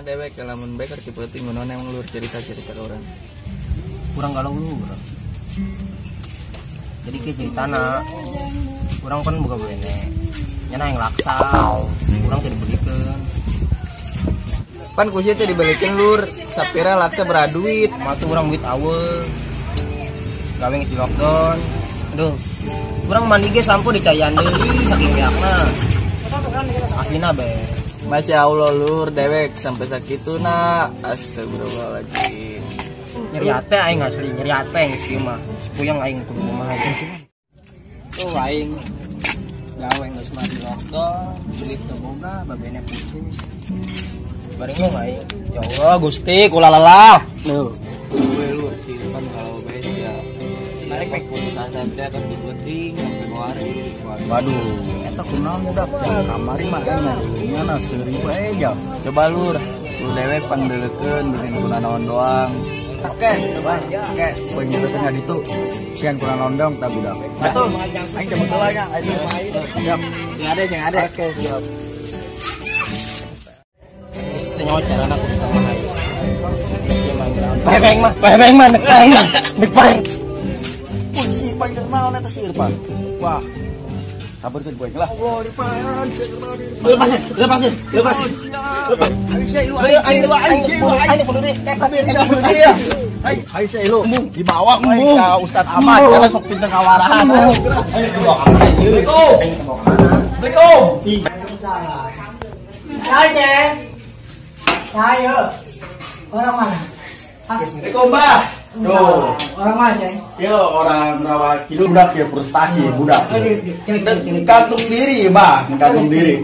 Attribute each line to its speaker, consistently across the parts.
Speaker 1: Kumaha dewek lamun bae keur peuting kunaon emang lur cerita-cerita ka urang.
Speaker 2: Kurang galau lu, bro. Jadi ke ceritana urang kan boga bene. Nya yang laksa, urang teh dibelikeun.
Speaker 1: Pan ku sia teh dibelikeun lur, sapira laksa beraduit.
Speaker 2: Mah tuh urang duit aweul. Gawe geus di lockdown. Aduh. Urang mandi ge sampo dicayan deui saking beakna. Aslina be.
Speaker 1: Masya Allah lur dewek sampai sakituna. Astagfirullahaladzim.
Speaker 2: Nyeri hate aing asli, nyeri hate geus kieu mah. Puyeng aing kudu kumaha ieu. Tuh aing gawe geus mah di lockdown, duit teu boga, babene putus. Barengung aing. Ya Allah Gusti, kula lelah. Tuh.
Speaker 1: Gue lur sih kan kalau bae ya. Narik pek putus asa teh kan penting sampai hari.
Speaker 3: Waduh, eta kunaon budak kamari mah nyana seuri bae jam.
Speaker 1: Coba lur, lu dewek pangdeulekeun bikin kuna naon doang.
Speaker 3: Oke, coba. Oke, poin tengah ditu. Sian kuna naon dong tak budak. Atuh, aing cabut heula nya. Aing siap.
Speaker 1: Sing ade, sing ade.
Speaker 3: Oke, siap.
Speaker 2: Geus teu nyaho carana kudu kumaha ieu. Ieu mah pebeng mah, pebeng mah nek aing mah, nek paeng.
Speaker 3: Polisi panggil naon eta si Irfan. Wah. Sabarkeun ku aing lah. Allah Irfan,
Speaker 2: lepasin, lepasin, lepasin. Ayo lu, aing, aing, bunuh diri.
Speaker 3: Ayo sia lu dibawa ku aing ka Ustaz Ahmad, karena sok pinter ngawarahan.
Speaker 2: Ayo dibawa ka mana ieu? Ayo dibawa ka mana?
Speaker 3: Assalamualaikum.
Speaker 4: Saya, saya, orang mana?
Speaker 3: Assalamualaikum, Mbah. Tuh,
Speaker 4: orang mana, Ceng?
Speaker 3: Yo, orang Rawa Kidul budak ya frustasi budak. Gantung diri, Mbah, gantung diri.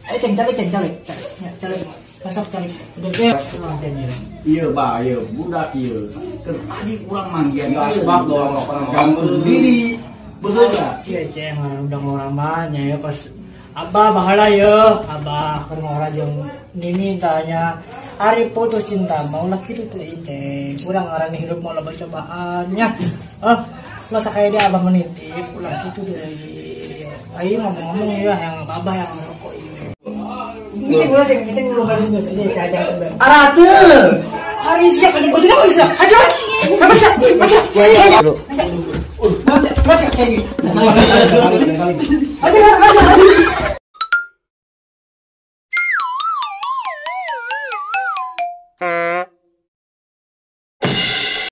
Speaker 4: Ayo Ceng, calik, Ceng, calik. Ya, calik. Masuk calik.
Speaker 3: Iya, Mbah, iya budak ieu. Keur tadi urang manggian asbak doang gantung diri. Betul enggak?
Speaker 4: Iya, Ceng, udah orang mah nya ya pas Abah bahala ya, Abah keur ngora jeung Nini tanya ari putus cinta mau lah kitu teh Ceng. Urang ngaran hidup mau loba cobaannya. Ah, masa kayak dia Abah menitip ulah kitu deui. Ayo ngomong-ngomong ya yang Abah yang ngerokok ieu. Ceng ulah Ceng, Ceng ulah balik geus aja aja. Arateul. Ari sia kan bojona bisa. Aja. Bisa. Bisa. Baca. Baca kayak gini. Aja, aja.